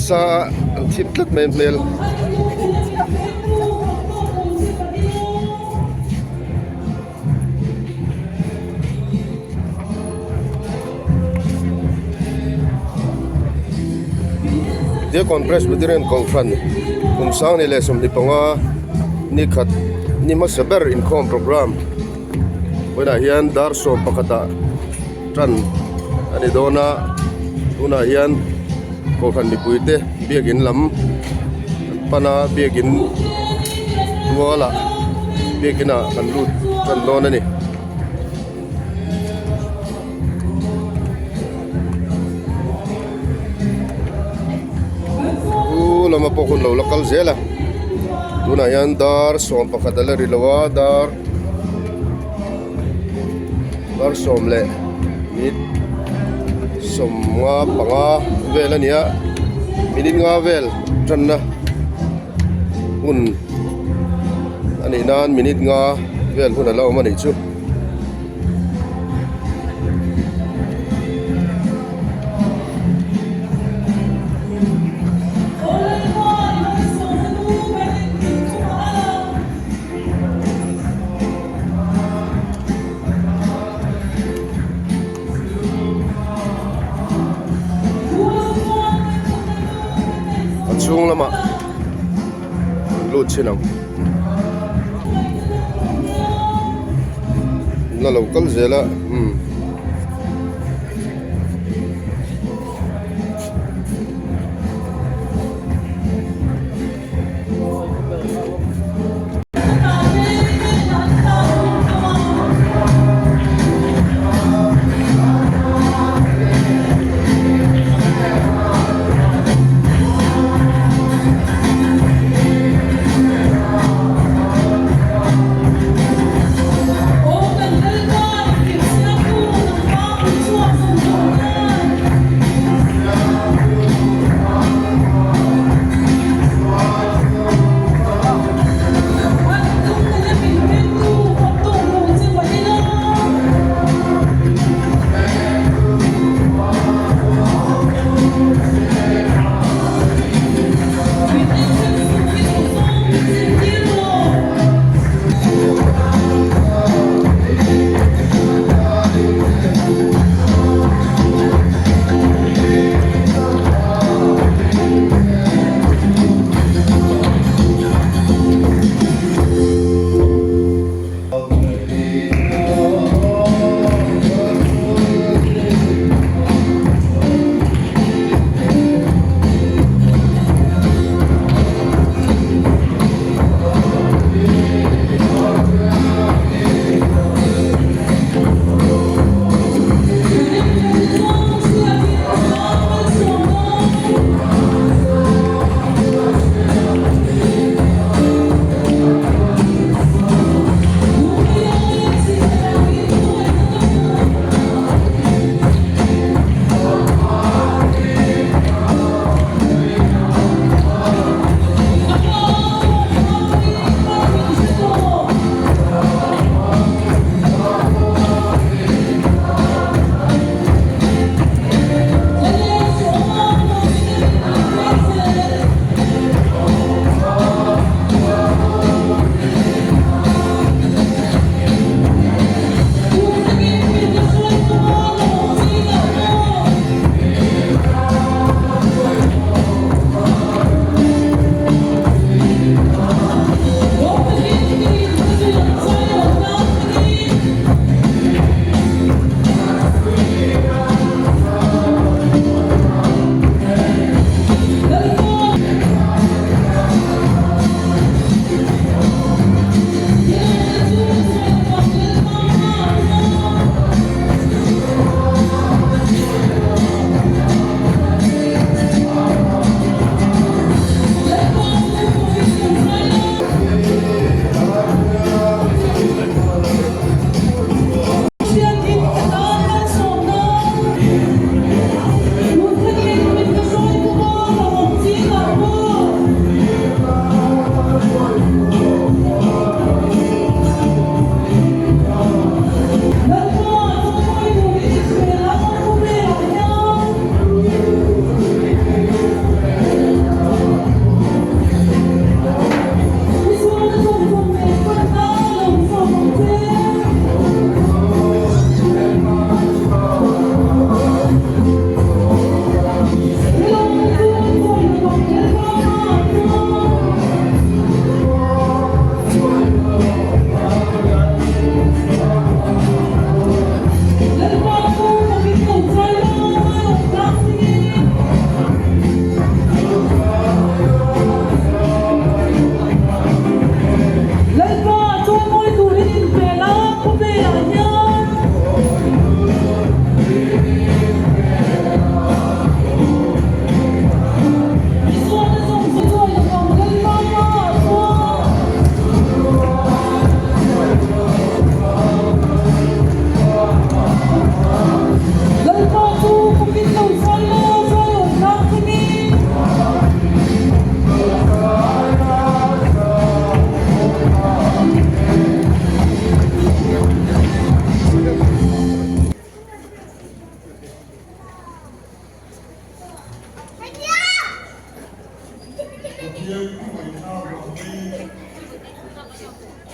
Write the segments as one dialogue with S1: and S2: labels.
S1: nasa a an thip tlat mai hmel. Diakon Presbyterian Kohhran kum sang ni leh 25 ni khat ni hmasa ber inkhawm programme vawiinah hian dar sawm pakhatah tan a ni dawn a tunah hian kohhran mipuite biakin lam an pan a biakin tualah biakin ah kan lut tan dawn a ni. Pu lama pawh hun lo la kal zel a tunah hian dar 11 a la ri lo a dar dar sawm leh minute 55 vel a ni a minute nga vel tanna hun a nih nan minute nga vel hun a la awm a nih chu. A chhung lamah lut chhin ang la lo kal zel a umm.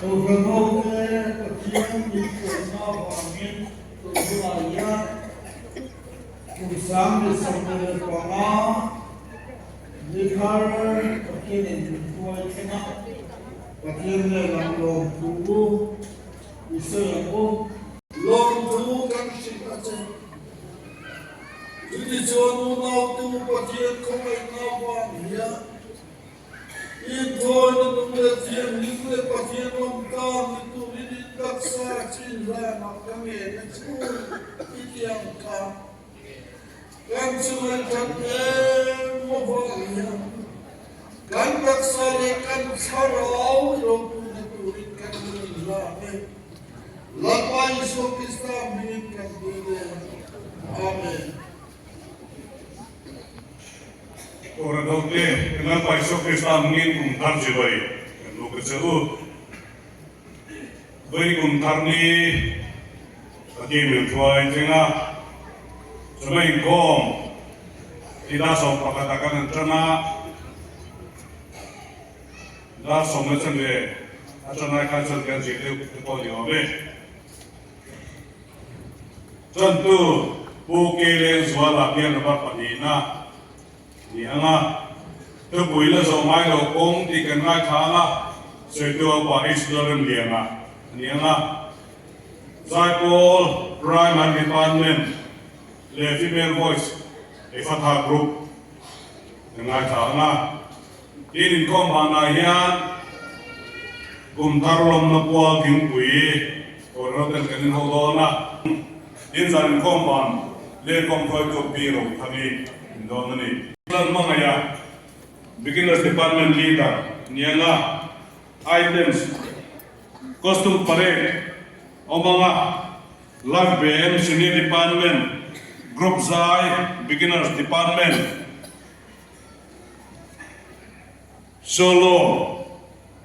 S2: Kohhran hote Pathian min puanna avangin tun hunah hian kum 1025 ni thar Pathianin min hruai thleng a, Pathian hnenah lawmthu i sawi ang u. Lawmthu kan hrilh a che. Chutichuan unautu Pathian khawngaihna avang hian Inthawina nung leh thianghlim leh Pathian awmtlang ni turin in taksa chin hlanah ka ngen a chu i ti ang kha. Kan chunga that em avang hian kan taksa leh kan thlarau i ropui ni turin kan nun in hlan e. Lalpa Isua Krista hmingin kan dil e. Amen.
S3: Kohhran hote, kan Lalpa Isua Krista hmingin kum thar chibai kan bawk a che u. Vawi kum thar ni Pathian min hruai thleng a, chawhmeh inkhawm hi dar 11 ah kan han tan a, dar sawm la chanve a tan lai khan chuan kan zir deuh te pawh ni awm e. Tantu Pu Keleng Zuala bial number pahnihna ni ang a, thupui la zawh ngai lo kawng tih kan ngaithla ang a, sawitu a upa H Lalremlianga a ni ang a, Zaipawl Primary Department leh Female Voice Efatha Group kan ngaithla ang a, tin inkhawm banah hian kum thar lawmna pual thingpui Kawrno ten kan inho dawn a, tin zan inkhawm ban lehkawm hruaitu Pi Rothangi in dawn a ni. Lalhmangaih a, Beginners Department Leader nianga items, Costume Parade awm anga Live Band Senior Department, Group Zai Beginners Department, Solo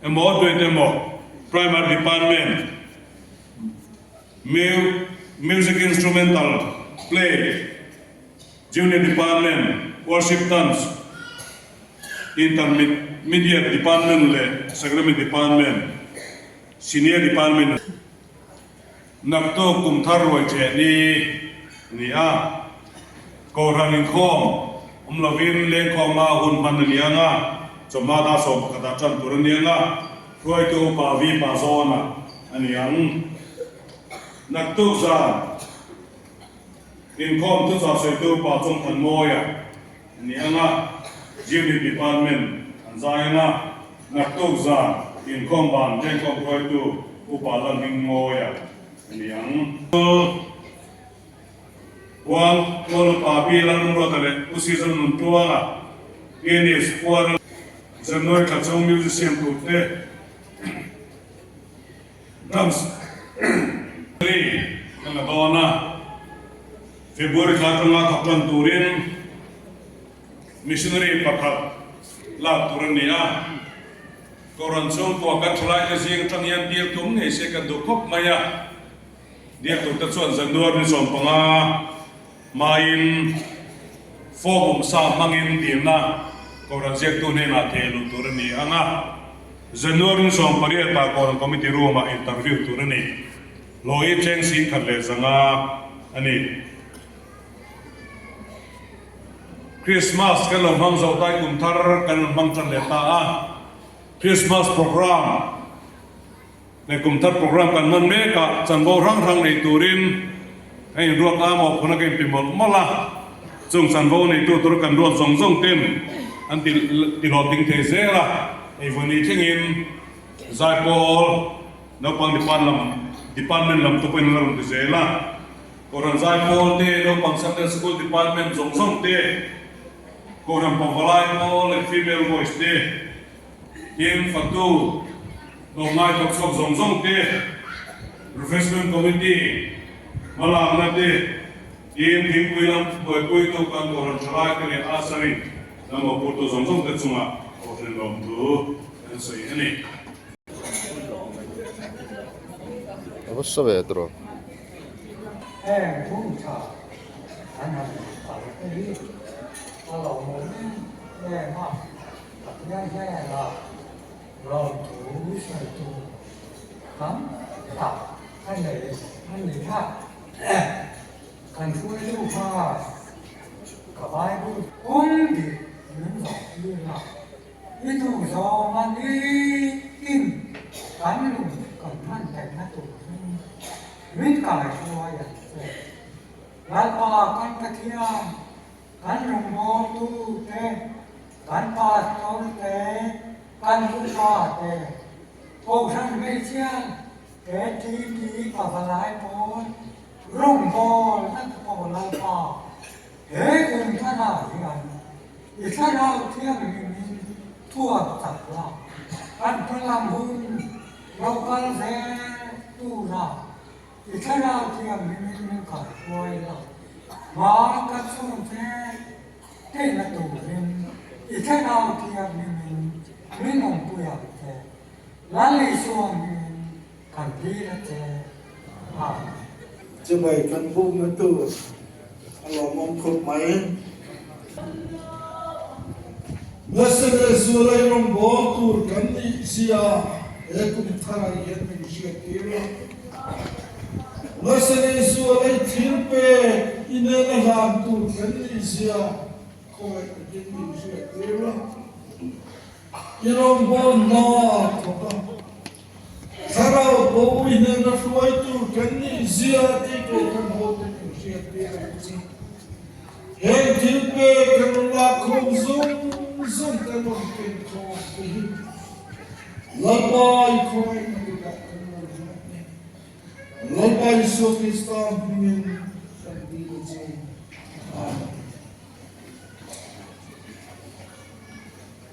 S3: emaw duet emaw Primary Department Music Instrumental Play Junior Department Worship Dance Intermediate Department leh Sacrament Department Senior Department Naktuk kum thar ruai cheh ni a ni a, Kohhran inkhawm awm lovin lengkhawma hun hman a ni ang a, chawhma dar 11 ah tan tur a ni ang a, hruaitu upa vi pa zawna a ni ang. Naktuk zan inkhawm thuchah sawitu pa Chawngthanmawia a ni ang a, Unit Department an zai ang a, naktuk zan inkhawm ban lengkhawm hruaitu Upa Lalhmingmawia a ni ang. Kual Kual Upa Pi Lalrumruata leh Pu Season Nuntuanga, Pianist Puara January thla chhung music siam tur te, Drums ri kan la dawn a, February thla atanga thawk tan turin missionary pakhat lak tur a ni a, Kohhran chhungkua kan thalaite zing atang hian bial tum ngei se kan duh khawp mai a, bial turte chuan January ni 15 hmain form awmsa hmangin dilna Kohhran ziaktu hnenah theh luh tur a ni ang a. January ni 18 ah Kohhran Committee room ah interview tur a ni. Hlawh cheng 1500 a ni. Christmas kan lo hmang zo tai kum thar kan rawn hmang tan leh ta a. Christmas program leh kum thar program kan hman mek ah chanvo hrang hrang nei turin a inruak a maw phuna ka inti mawlh mawlh a. Chung chanvo neitu tur kan ruat zawng zawng ten an ti tihlawhtling thei zel a, hei vawi thlengin Zaipawl naupang department lam te pawhin an la rawn ti zel a, Kohhran Zaipawl te, naupang Sunday School department zawng zawng te, Kohhran Pavalai pawl leh Female Voice te, tin fatu tlawmngai thawk chhuak zawng zawng te, Refreshment Committee hmalakna te, Tin, thingpui lam buaipuitu kan Kohhran Thalaite leh Asari lam mawhphurtu zawng zawng te chungah Kohhran lawmthu kan sawi a ni.
S1: A va sa ve tawh.
S4: Heng hun tha an han kal te hi a lo mawm em em a, Pathian hnenah lawmthu sawi tur. tam tak a nei a ni a. Kan hruaitu kha ka Bible kawng dik min zawh tir a, i duh zawng a nitin kan lung kan hman theihna turin min kaihruai ang che. Lalpa kan Pathian, kan rawngbawltu te, kan pastor te, kan upa te, Kohhran hmeichhia KTP pavalai pawl rawngbâwl na te pawh Lalpa he kum thlarah hian i thlarau thianghlimin thuam chak la, kan hmalam hun lo kal zel tura i thlarau thianghlimin min kaihruai la, hma kan sawn zel theihna turin i thlarau thianghlimin min awmpui ang che. Lal Isua hmingin kan dil a che. Amen.
S2: Chibai kan bukna tur a lawmawm khawp mai. Nasa leh zualai rawngbâwl tur kan nih zia he kum tharah hian min hriattir a. Nasa leh zualai thil pek inel a hlan tur kan nih zia khawngaih takin min hriattir a. I rawngbâwl hna thawk a, thlarau bo i hnena hruaitu kan nih zia tih pawh kan hote min hriattir ang che. Heng thil pek kan rawn lak khawm zung zung kan rawn ken khawm te hi Lalpa i khawngaihna kutah kan lo hlat e. Lalpa Isua Krista hmingin kan dil a che. Amen.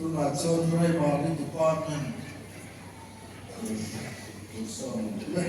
S2: Tunah chuan Raimari Department sawn le.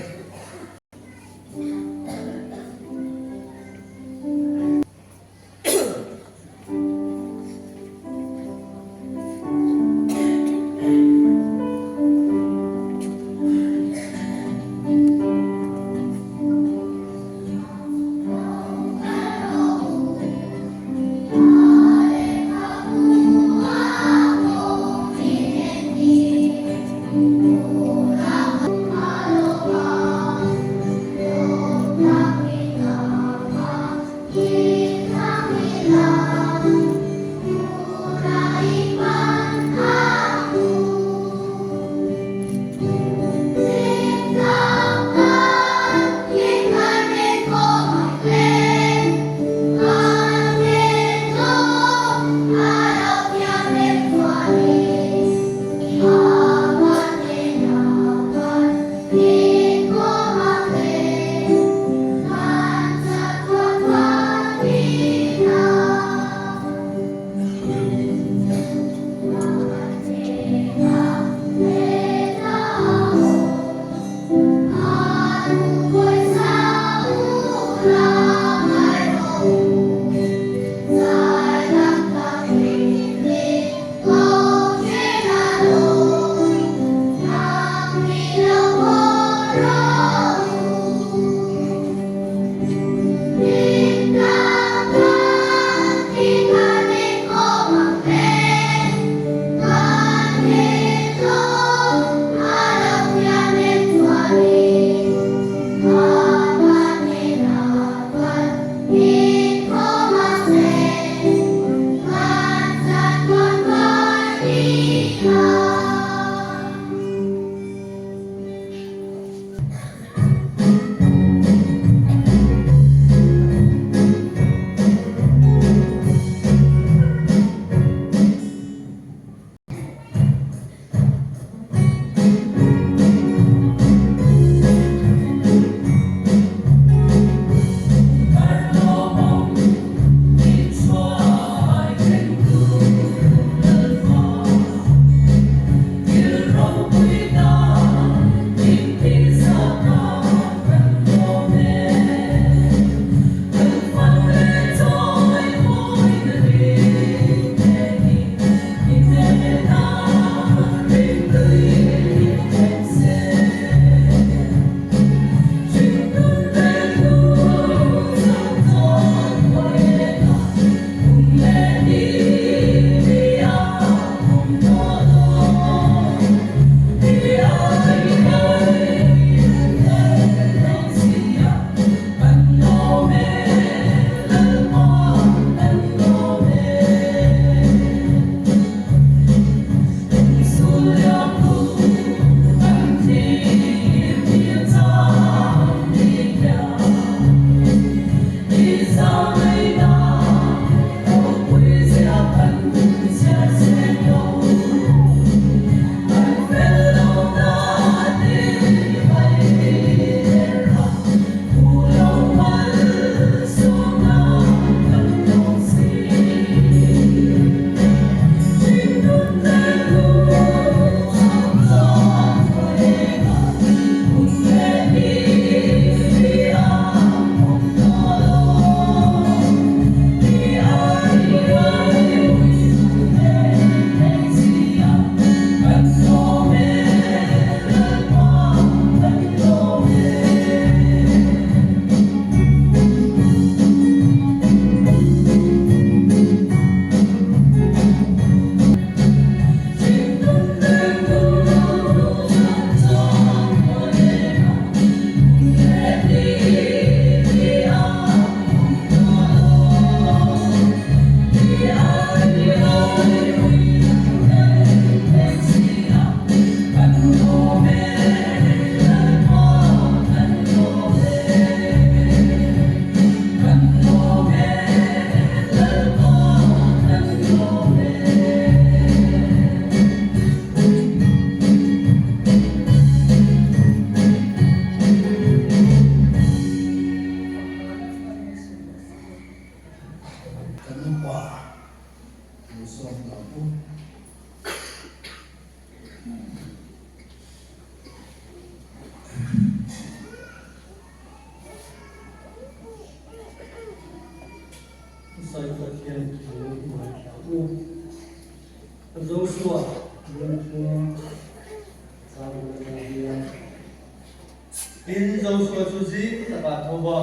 S5: Tin, Josua chu zing takah tho va,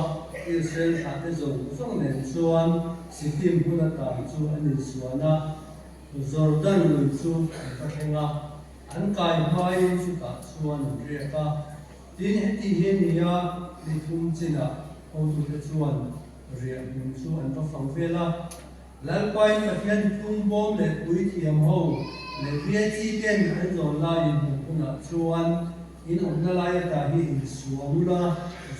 S5: Israel thlahte zawng zawng nen chuan Sittim hmun atan chu an insuan a, Jordan lui chu an va thleng a, an kai hmain chutah chuan an riak a. Tin, heti hi a ni a, ni thum chinah hotute chuan riah hmun chu an va fang vel a. Lalpain Pathian thuthlung bawm leh puithiam ho leh Viachi ten an zawn laiin hmuh hunah chuan in awmna lai ata hi insuan ula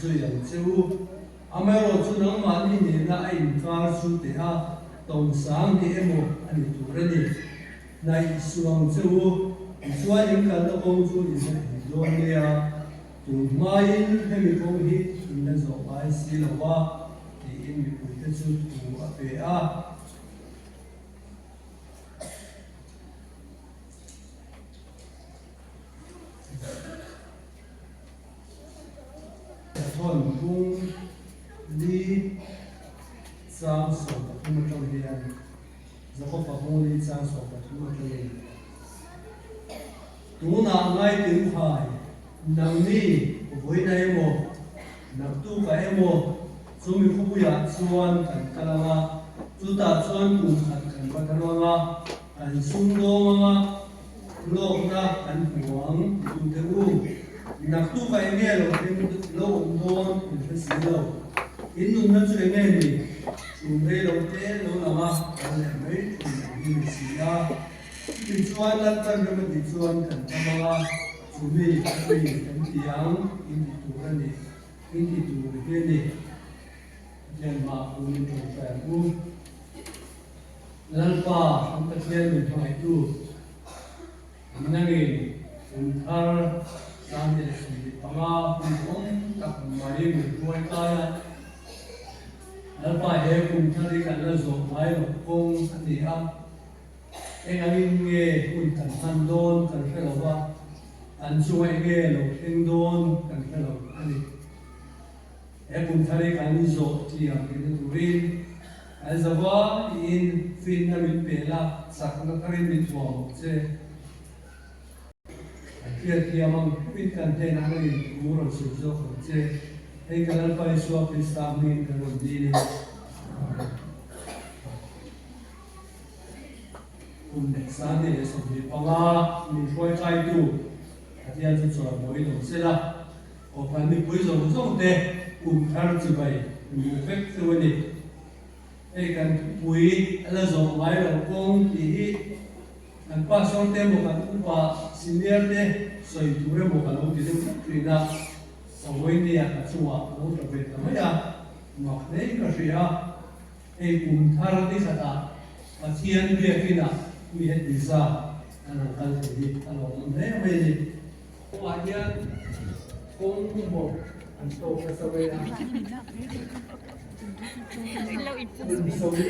S5: zui ang che u. Amaherawh chu nangmahni nena a inkar chu teh a, tawng sang ni emaw a ni tur a ni. Hnaih suang che u, tichuan in kalna kawng chu in hre thei dawn nia. Tun hmain hemi kawng hi in la zawh ngai si lo va, tiin mipuite chu thu a pe a. Thawn bung li chang 13 atang hian Jakob-a bung li chang 13 atangin Tunah ngaiteu khai, nangni vawiina emaw, naktukah emaw chumi khawpuiah chuan kan kal ang a, chutah chuan kum khat kan va thar ang a, kan sumdawng ang a, hlawkna kan hmu ang titute u. Naktukah enge lo thleng lo awm dawn in hre si lo. In nunna chu enge ni? Chhum rei lo te lo lang a, kan leh mai thin ang hi ni si a. Chutih chuan Lalpan ram a tih chuan kan tam ang a, chumi chumi kan ti ang in ti tur a ni, in ti tur hi a ni. Pathian hmaah pum in tawngtai ang u. Lalpa kan Pathian min hmangaihtu, nangin kum thar 2025 hun awm tak mai min hruai kai a, Lalpa he kum thar hi kan la zawh ngai loh kawng a ni a. Eng angin nge hun kan hman dawn kan hre lo va, an chunga eng nge lo thleng dawn kan hre lo a ni. He kum thar hi kan zawh thiam theihna turin kan zava tiin finna min pe la, chakna tharin min thuam ang che. Kan hriatthiam ang theuhin kan hnenah na in thu rawn sawi zawk ang che. Hei ka Lalpa Isua Krista hmingin kan rawn dil e. Amen. Kum leh 2025 min hruai tlaitu Pathian chu chawimawi lo se la, Kohhran mipui zawng zawng te kum thar chibai hmuh vek chu a ni. Hei kan thupui a la zawh ngai lo kawng tih hi kan pastor te emaw kan upa senior te sawi tur emaw ka lo ti deuh tlat thin a, ka vawinia ka chungah ka lo tla ve ta mai a, mak hle ka hria. Hei kum thar ni khatah Pathian biakinah mi heti zat an han kal thei hi a lawmawm hle mai a ni. Kawngah hian kawng hmawk an tawk nasa mai a, kum sawi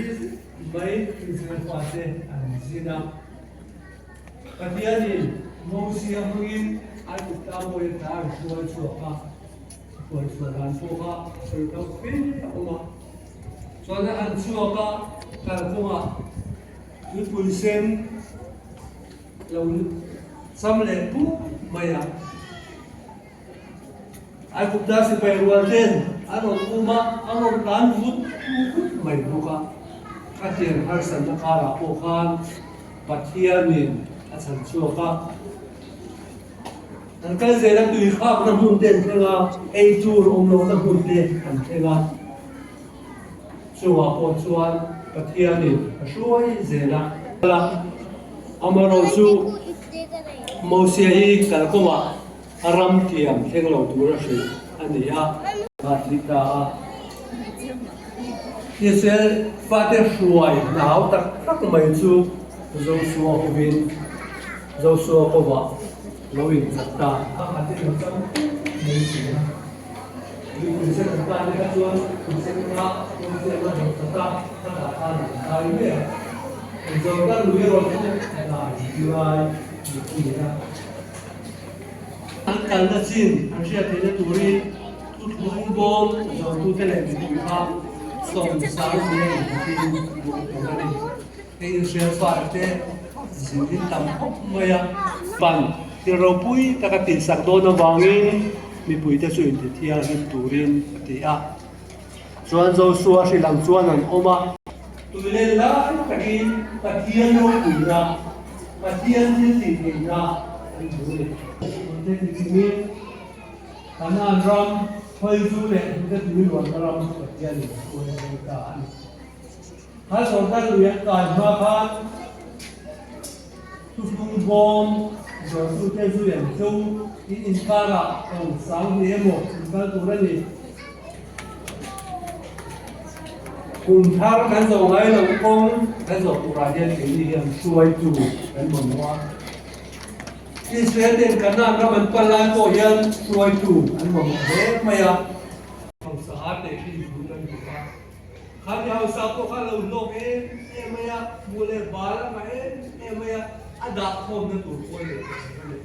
S5: mai Israel fate an zin a. Pathianin Mosia hmangin Aigupta mawi ata an hruai chhuak a, hruai chhuah dan pawh kha sawi tauh fe a awm a. Chuan a han chhuak a, kalkawngah tuipui sen lo cham leh puk mai a. Aigupta sipai rual ten an rawn um a, an rawn tlan vut vut mai bawk a. Ka thian harsatna karah pawh khan Pathianin a chhan chhuak a. An kal zel a, tui khakna hmun te an thleng a, ei tur awm lohna hmun te an thleng a. Chungah pawh chuan Pathianin a hruai zel a. Amaherawhchu Mosia hi kalkawngah a ram thiam thleng lo tura hrilh a ni a. A ti ta a. Israel fate hruai hna hau tak tak mai chu Josua hovin Josua kovah lo inchak ta. A ti lo chang mai si a. Mipui sen an tan te kha chuan tui sen kha Mosia a hnawh tak a, a dah khan an kai mai a. Jordan lui erawh chu dai tilai a ni a. An kalna chin an hriat theihna turin thuthlung bawm zawrtute leh mipui kha sawmsang nia innghatin hmuh tur a ni. Hei Israel fate zin in tam khawp mai a. Pan thil ropui taka tihsak dawn avangin. mipuite chu intithianghlim turin a ti a. Chuan Josua hrilh ang chuan an awm a. Tuilen lai takin Pathian ropuina, Pathian thil tih theihna an hmu a ni. Hnute ti chungin Kanaan ram, Khawizu leh hnute tui luanna ram chu Pathianin a hruai a hruai ta a ni. Kha Jordan lui an kai hma khan thuthlung bawm zawrhtute zui an chu in inkarah tawng sang hnih emaw in kal tur a ni. Kum thar kan zawh ngai loh kawng kan zawh turah hian keini hian hruaitu kan mamawh a. Israel ten Kanaan ram an pal lai pawh hian hruaitu an mamawh hle mai a. Hausa a teh thin thu kan hmu a. Kha mi hausa pawh kha lo hlawk em em mai a, hmuh leh bal a ngah em em mai a, a dah khawmna tur pawh a nei tawh lo a ni.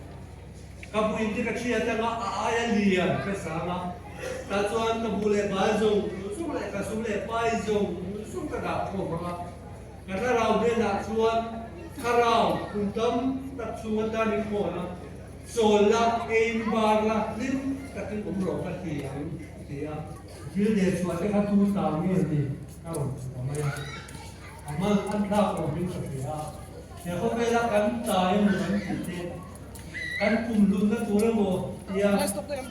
S5: Ka buin te ka thiat anga a aia lian ka sang a, tah chuan ka bu leh bal zawng zawng leh ka sum leh pai zawng zawng ka dah khawm ang a, ka thlarau hnenah chuan thlarau kum tam tak chhung atan i khawn a, chawl la, ein bar la, hlim takin awm rawh ka ti ang, a ti a. Thil leh chhuah te kha tu ta nge ni ka rawn ti ta mai a, a hman an thlak awmin ka hria a, he khawvela kan ta emaw kan tih te, kan kum hlutna tur emaw tia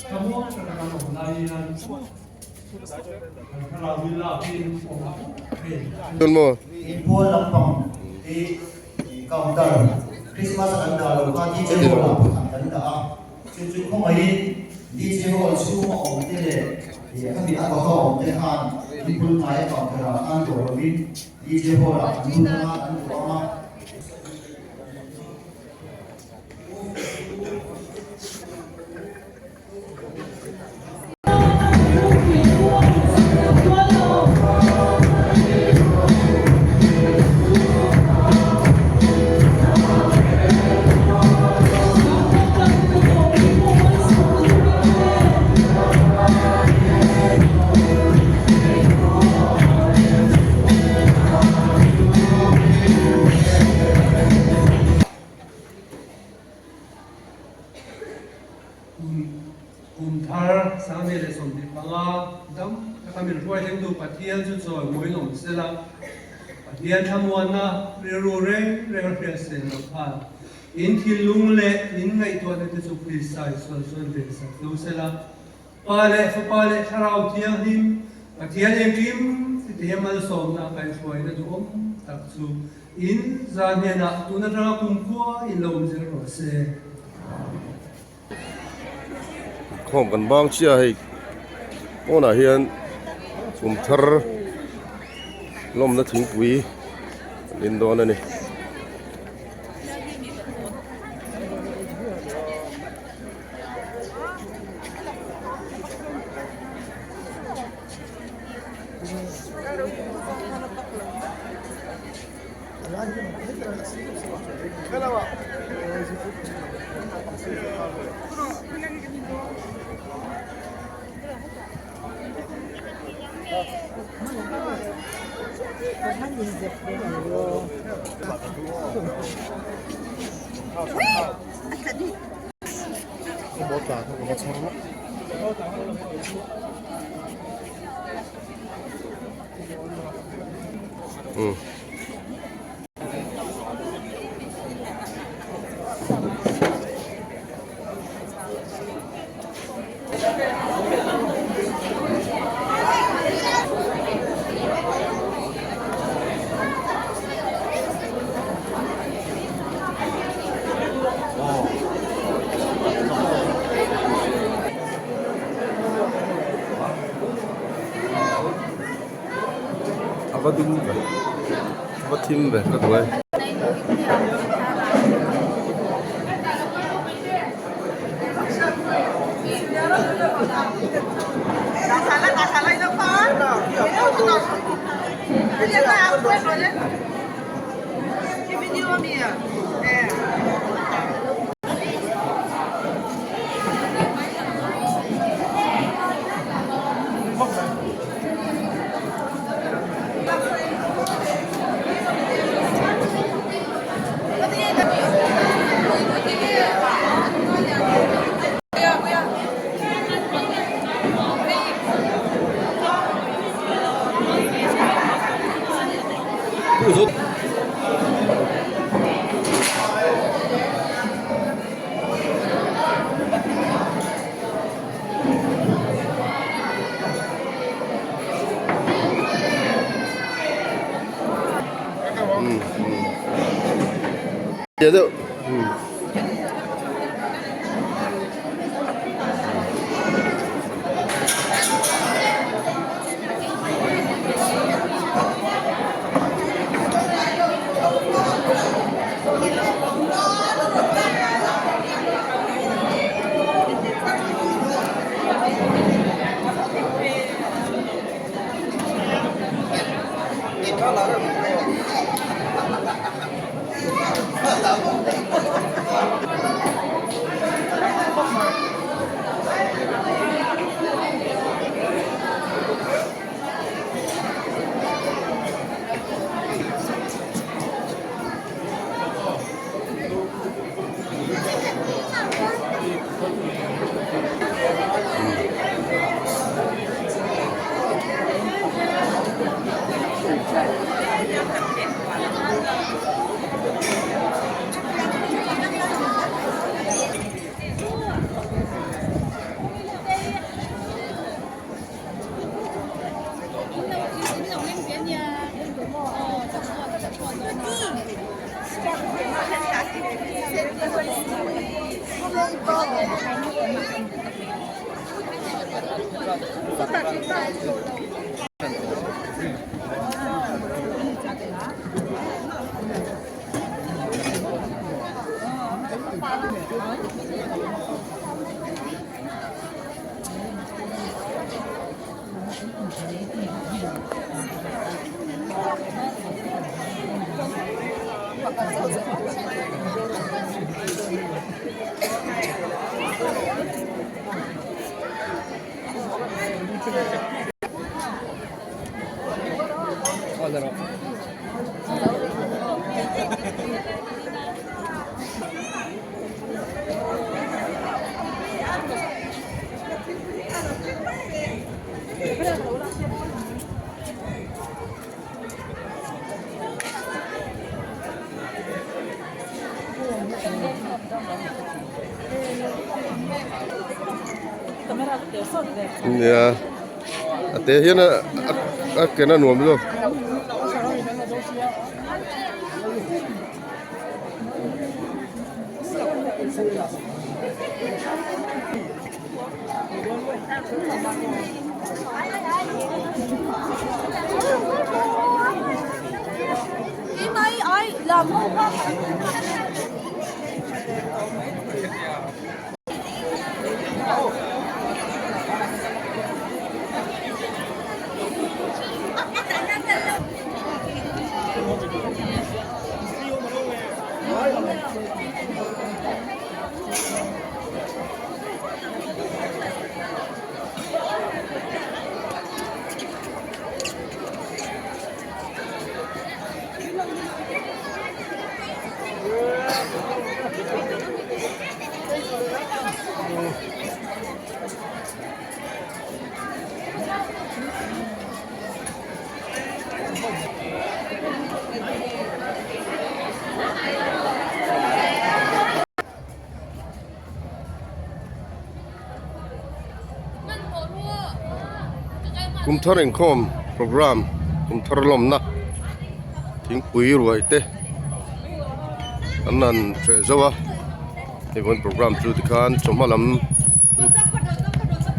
S5: ka muang tak a kan awm lai hian kan thlarau hi lakin awm thei.
S6: Inbual lampang hi counter Christmas a kan dah lo kha DJ hall ah pakhat kan dah a, chu chu khawngaihin DJ hall chhunga awm te leh khami a baka awm te khan an bul hnaia counter ah khan dawh lovin DJ hall ah an lut anga an duh ang a.
S5: Kum thar 2025 dam taka min hruai thlengtu Pathian chu chawi mawi awm sela, Pathian thlamuanna rilru reng reng a hriat sel loh khan in thinlung leh in ngaihtuahna te chu Krista Isuan chuan vensak zo sela. Pa leh Fapa leh Thlarau Thianghlim, Pathian engkim tite malsawmna kaihhruaina duhawm tak chu in zan hnenah tun atanga kumkhua in lo awm zel rawh se.
S1: Khawm kan bang chiah hei pawnah hian kum thar lawmna thingpui an in dawn a ni. A va dum ve a va thim ve ka duh e. Deuh. Nia a te hian a a ken a nuam zawk. Kum thar inkhawm program kum thar lawmna thingpui ruai te an han hreh zo a hei vawiin program chu tikhan chawhma lam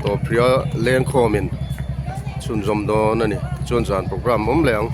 S1: tawp hria lengkhawmin chhunzawm dawn a ni tichuan zan program awm leh ang.